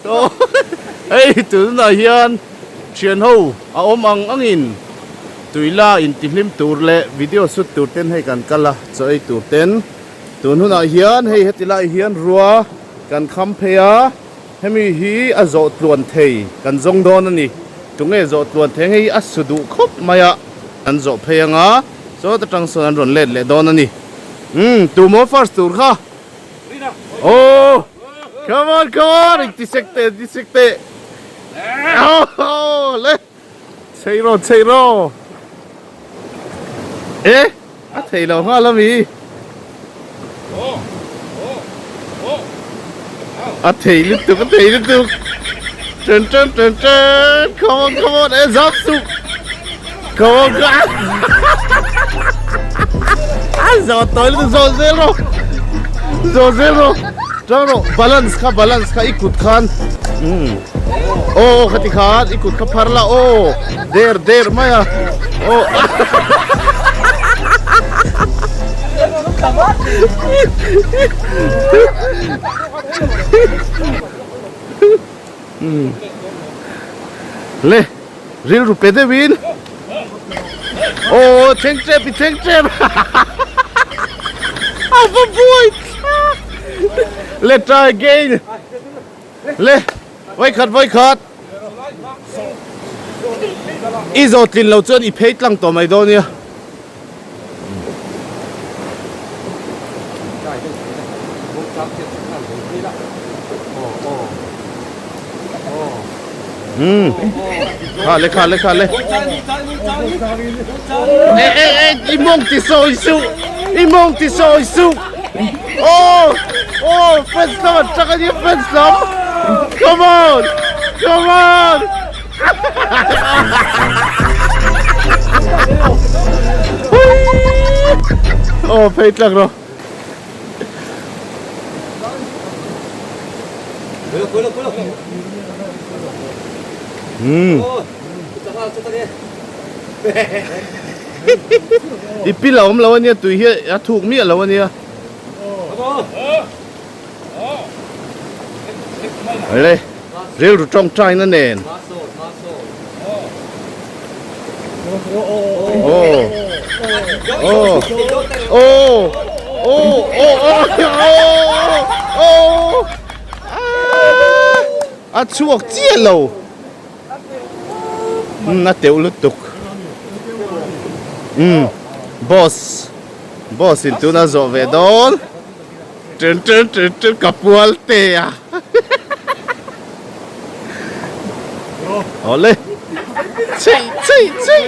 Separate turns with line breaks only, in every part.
Hei tunah hian thian ho a awm ang angin tuila intihlim tur leh video shoot tur ten hei kan kal a, chaw ei tur ten. Tun hunah hian hei heti lai hian rua kan kham phei a, hemi hi a zawh tluan thei kan zawng dawn a ni. Tunge zawh tluan thei ang hei a su duh khawp mai a, an zawh phei ang a, sawt atang sawn an rawn let leh dawn a ni. Umm tumaw first tur kha? Oh! Come on, come on! Eng ti sek teh, ti sek teh. Oh, le. Chei ro, chei ro. E, a thei lo nghal ami. A thei lutuk, a thei lutuk. Chen chen chen chen. Come on, come on. E, zap su. Come on, come on. A zo toi lutuk, zo zel ro. Zo zel ro. Tang ro, balance kha, balance kha i kut khan. Um. Oh, khati khan i kut kha phar la. Oh, der der mai a. Oh. Um. Le, rilru pe deuhin. Oh, thleng tep i thleng tep. A va buai thlak. Le try again. Le, vawikhat vawikhat. I zawh tlin lo chuan i phei tlang tawh mai dawn nia. Umm kha le kha le kha le e e e i mawng ti sawi suh i mawng ti sawi suh aw aw fans lam an chak ania fans lam come on come on Aw phei tlak rawh. I pil a awm lo ania tui hi a thuk miah lo ania. Le rilru tawngtaina nen. Oh. Oh. Oh. Oh. Oh. Oh. Oh. A chhuak chiah lo. Um a teuh lutuk. Um boss. Boss in tuna zawh ve dawn. Ṭen ṭen ṭen ṭen ka pual te a. Awle. Chei chei chei.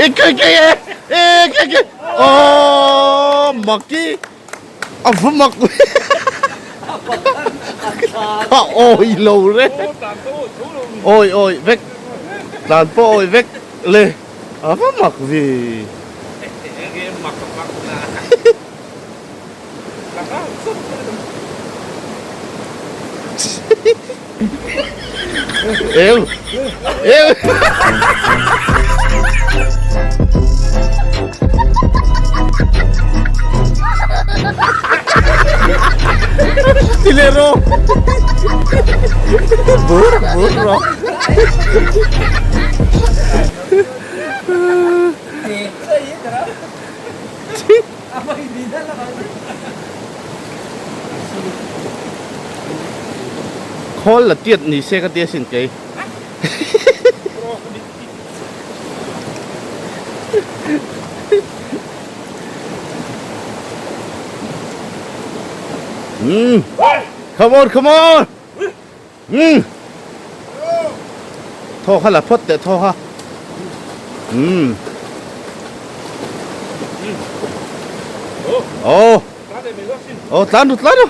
E kai kai e. E kai kai. Aww maki. A va mak. Ka awi lo re. Awi awi vek. Tlan pawh awi vek le. A va mak ve. Eu! Eu! Tilero! Burro, burro! Khawl la tiat ni se ka tia sin kei. Hmm. Come on, come on. Umm thaw kha la phawt teh thaw kha umm aw aw tlan ru tlan ru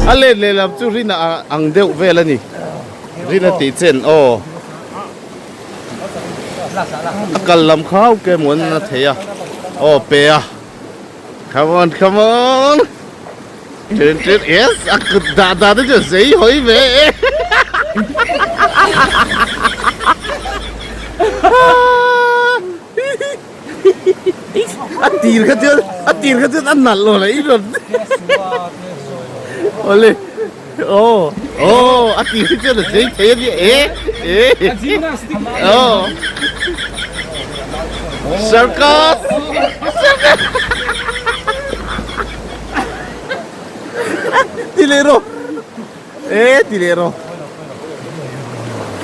A let lehlam chu rin a ang deuh vel a ni. Rin a tih chen aw. A kal lam khau ke mawn a thei a. Aw pe a. Come on come on. Chen chen yes a kut dah dah te chu zei hawi ve e. A tir kha chuan a tir kha chuan a nalh lo leh i rawn awle aw aw a tir hi chuan a zei thei a nia e e aw circus circus ti leh rawh e ti leh rawh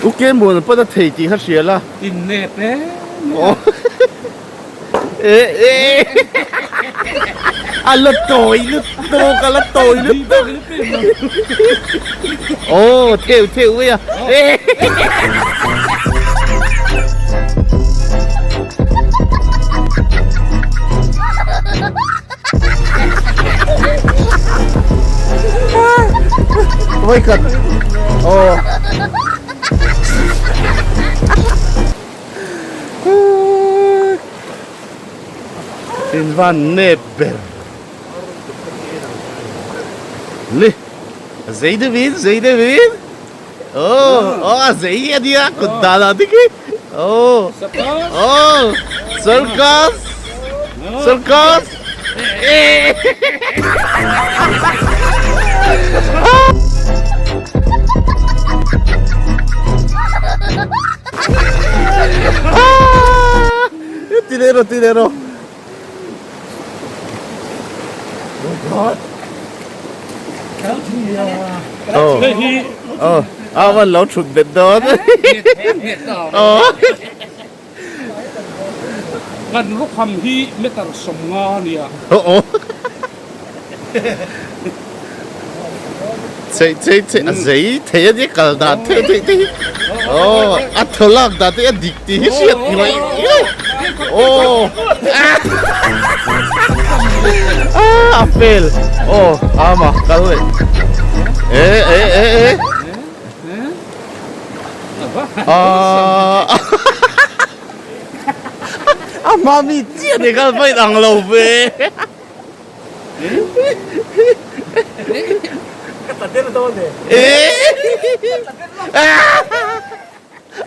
u Kemuan pawn a thei tih kha hria la
Innep e
e e a la tawi lutuk a la tawi lutuk aw theu theu mai a e Vawikhat aw In van nep ber le zei deuh in zei deuh in aw aw a zei a nia kut dan ah te khi aw aw circus circus Ti leh rawh ti leh rawh. Oh, a van lo thut bet dawn. Oh.
Kan rukham hi meter 50 a nia.
Oh. Chei chei chei a zei thei a nia kal dan theuh theih te hi. Oh, a thaw lak dan te a dik tih hi hriat ngawih ngawih. Oh. Ah, a fel. Oh, ama kal leh. E e e e. Ah. A hma mi chiah ni kal paih ang lo ve.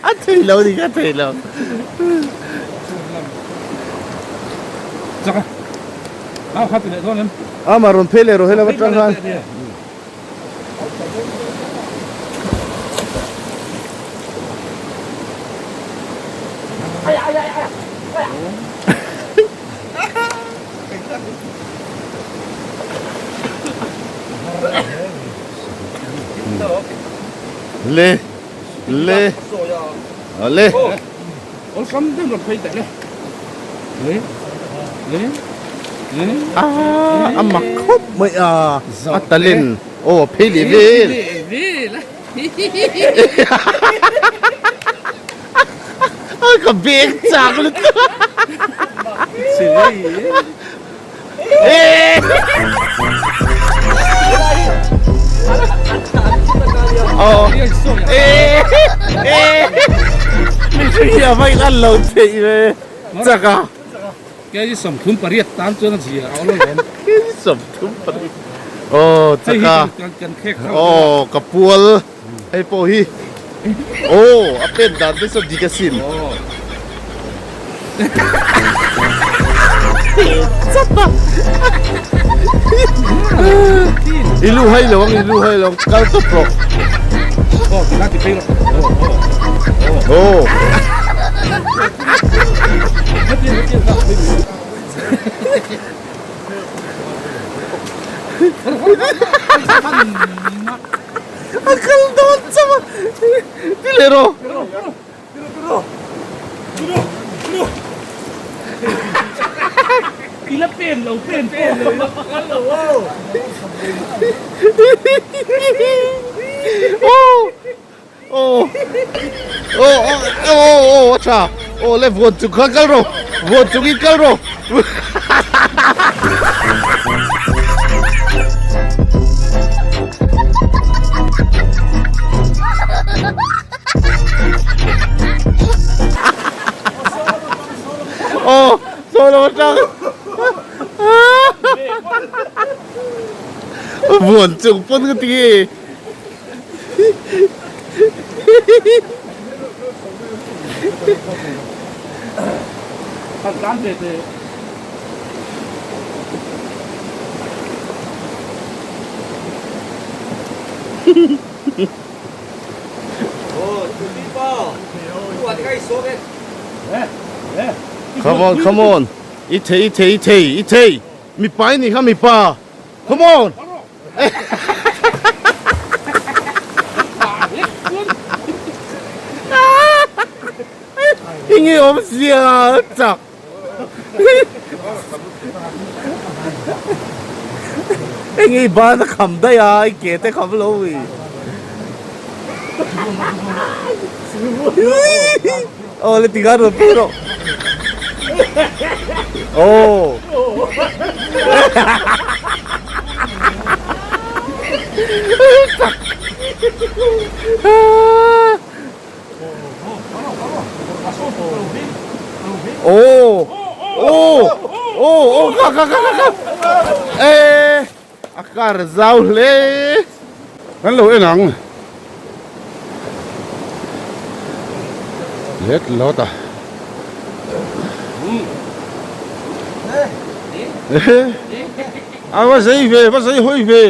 A thei lo ni ka thei lo. Ama rawn phei leh rawh helai atang khan. Le le le a mak khawp mai a a talent aw a phei leh vel a ka beng chak lutuk chak a
Kg 38 tan chuan a zia a awm alawm.
Kg 38 aw chak a aw ka pual hei pawh hi aw a pen dan te saw dik asin i lu hai lo ang i lu hai lo ang kal tawp rawh
aw ti la ti phei rawh
aw A kal dawn chauh a, ti leh rawh.
I la pen lo pen pen lo kal lo aw.
Aw aw aw aw aw a tha aw le vuan chung khan kal rawh vuan chung in kal rawh. Aw saw lo atang vuan chung pawn ka ti. Come on, come on. I thei, i thei, i thei, i thei. Mipa i nih kha mipa. Come on. I nge awm zia chak. Eng i ban a kham daih a, i ke te kham lo i. Aw le tikah rawn phei rawh. Aw. Chak. Aw aw aw aw ka ka ka ka e a kar zau hle
kan lo en ang let lawt a a va zei ve va zei hawi ve.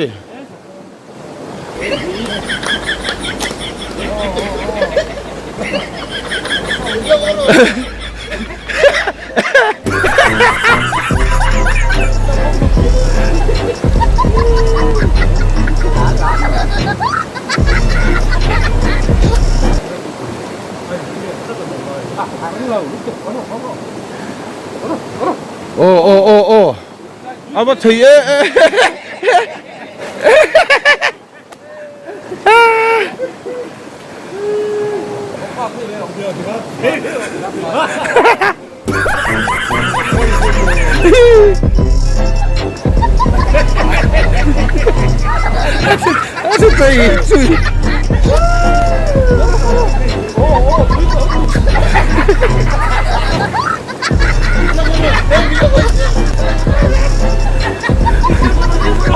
Aw aw aw aw a va thei e e.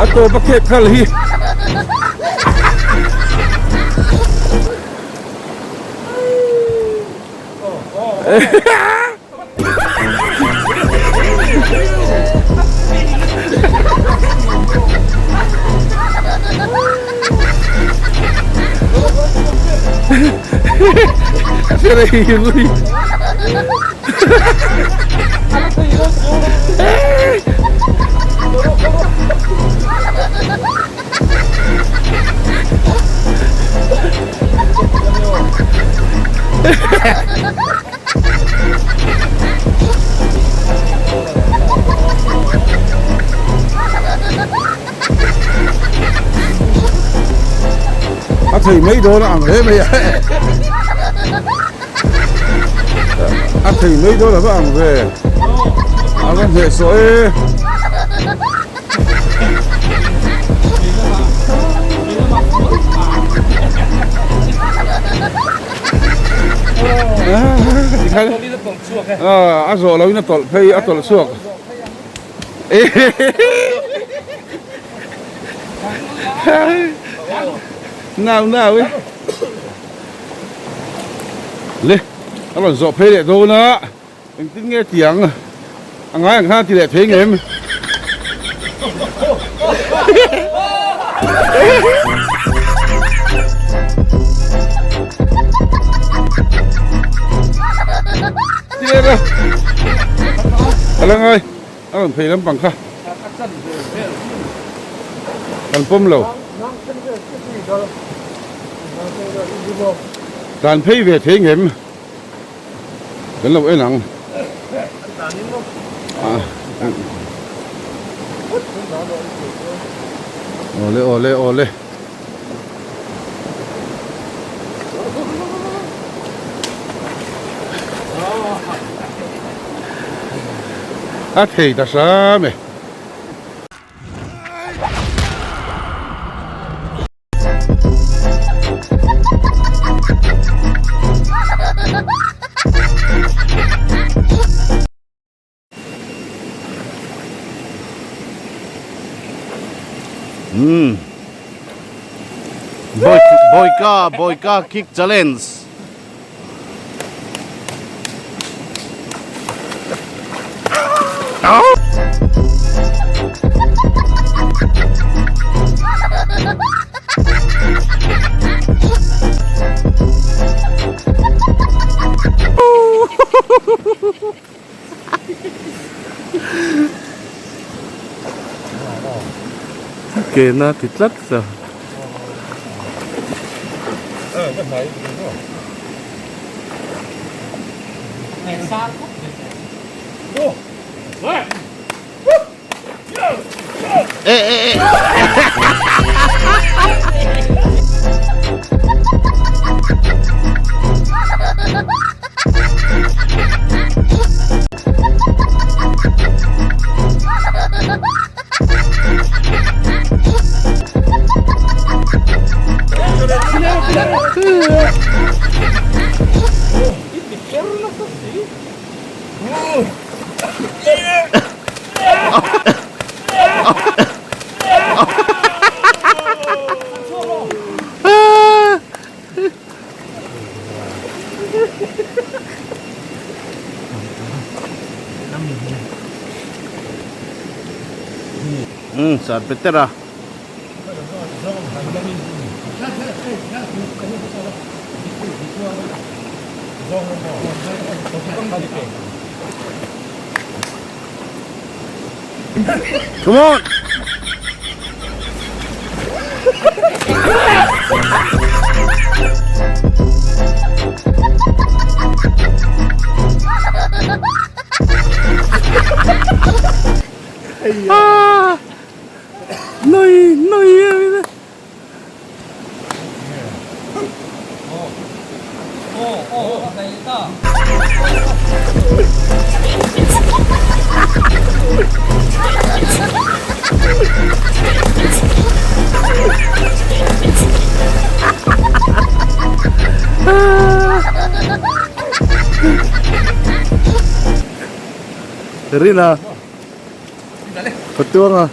A tawp a khek khal hi. A thei mai dawn a ang hle mai a a thei mai dawn a va ang ve a va hnehsawh e. A zawh loin a tawlh phei a tawlh chhuak nau nau e le a rawn zawh phei leh dawn a. Engtin nge tiang a ngai ang khan a ti leh thei ngem? A la ngai a rawn phei lampang kha kan pawm lo. Tlan phei ve thei ngem? Kan lo en ang. Awle awle awle. A thei ta hram e.
Hmm. Boy, boyka, boyka kick challenge. Ke na ti tlat sa. E e e. Um sar petera. Come on! Ah! Nui, nui. Rina. Patuanga.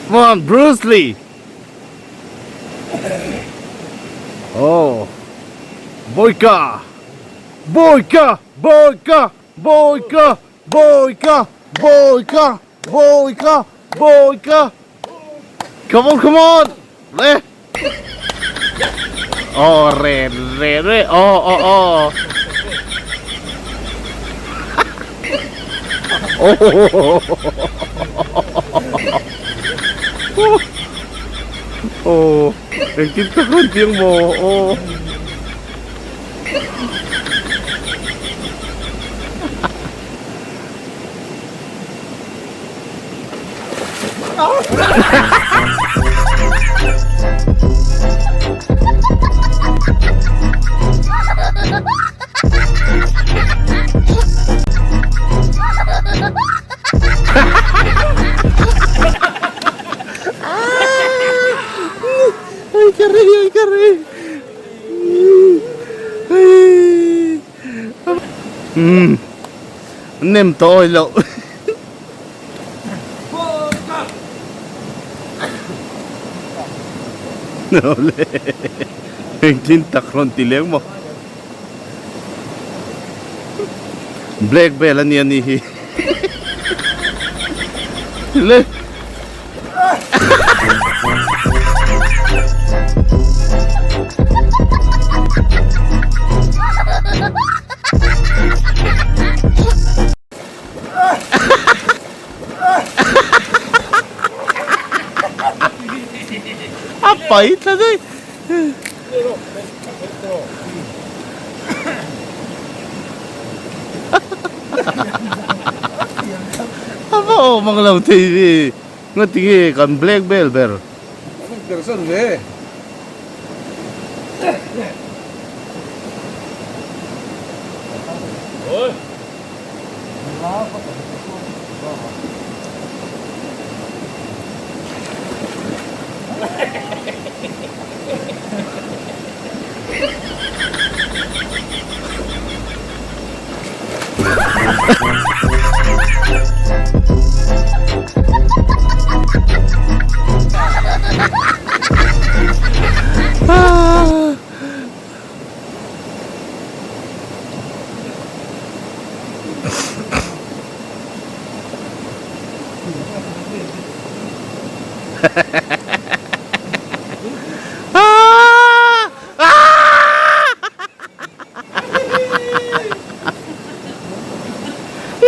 Come on, Bruce Lee. Oh. Boyka. Boyka, Boyka, Boyka, Boyka, Boyka, Boyka, Boyka. Come on, come on. Le. Oh, re, re, re. Oh, oh, oh. Oh. Oh, engtin tak rawn piang maw? Oh. Ai ka rei ai ka rei Um nem tawh awi loh. Awle engtin tak rawn ti leng maw black belt ania ni hi le. A pai tla daih. A va awm ang lo thei ve. Ngati nge kan black belt ber.
Person ve.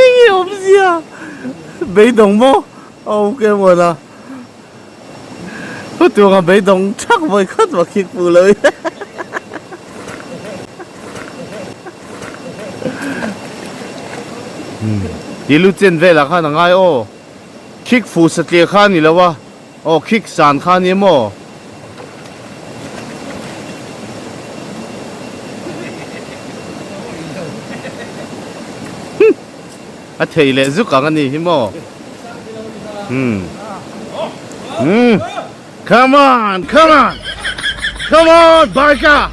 Enge awmzia beidawng maw a awm ke mawn a Hetiang a beidawng thak vawi khat va khik fuh lo hi. Ti lu chen velah khan a ngai aw. Khik fuh satliah kha a ni lo a, aw khik san kha a ni maw? A thei leh zuk ang a ni hi maw? Hmm. Hmm. Come on, come on. Come on, Barca.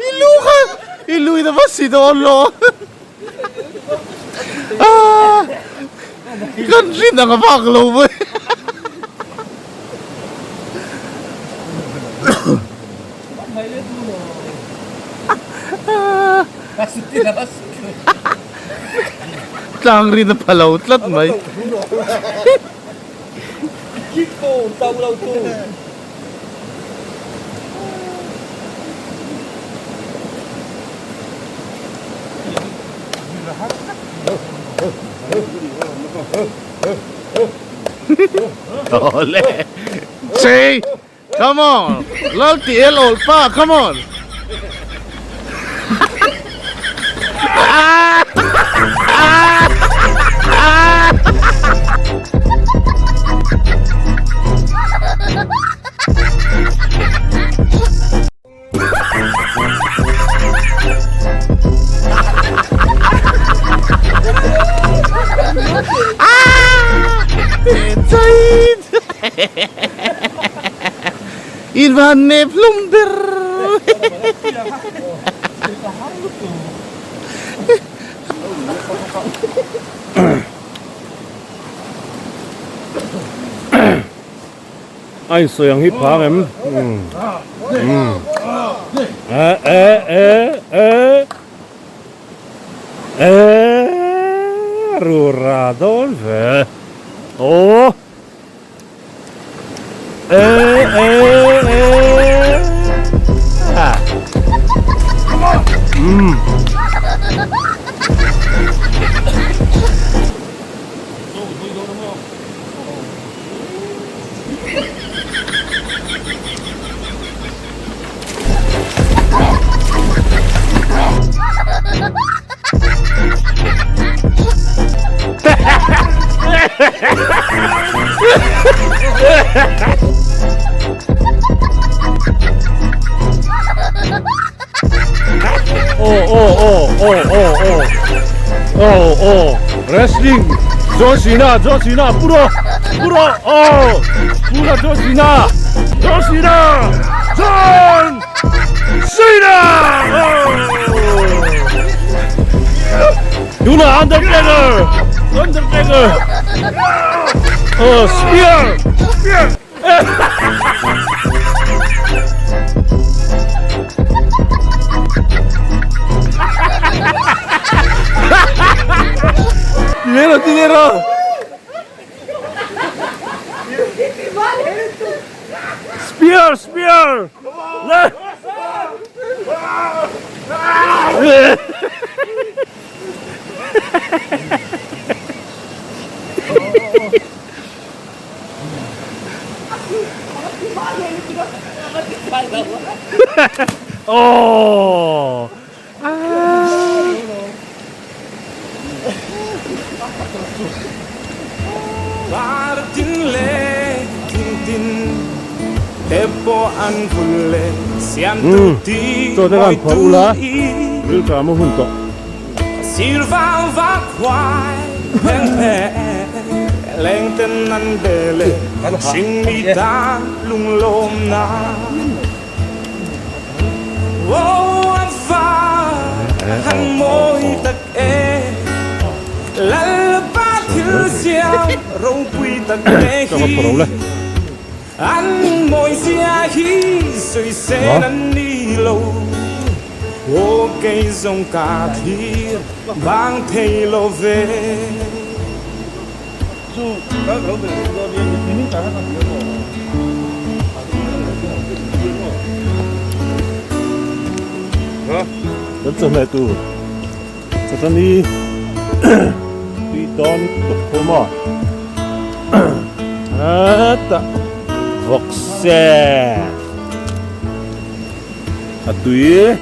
I lu kha i lui na va si dawn lo. Kan rin ang a vak lo mai. Tlang rin a pha lo tlat mai. Awle Chei Come on Lal ti el awl pa Come on In van nep hlum ber.
A insawi ang hi phang em? Umm. E e e e e rura dawn ve. Aw. E e e. Umm. Aw aw aw aw aw aw aw aw wrestling John Cena John Cena puro puro aw pura John Cena John Cena John Cena aw tuna Undertaker Undertaker aw spear spear
Dinero, dinero.
Spear, spear. Aww. Chaw te khan phawrh ula rilṭam a hun tawh. Ka va phawrh lo le.
Kan chawhmeh tur Satani tui dawn tuk thu maw hetah vawk se a tui.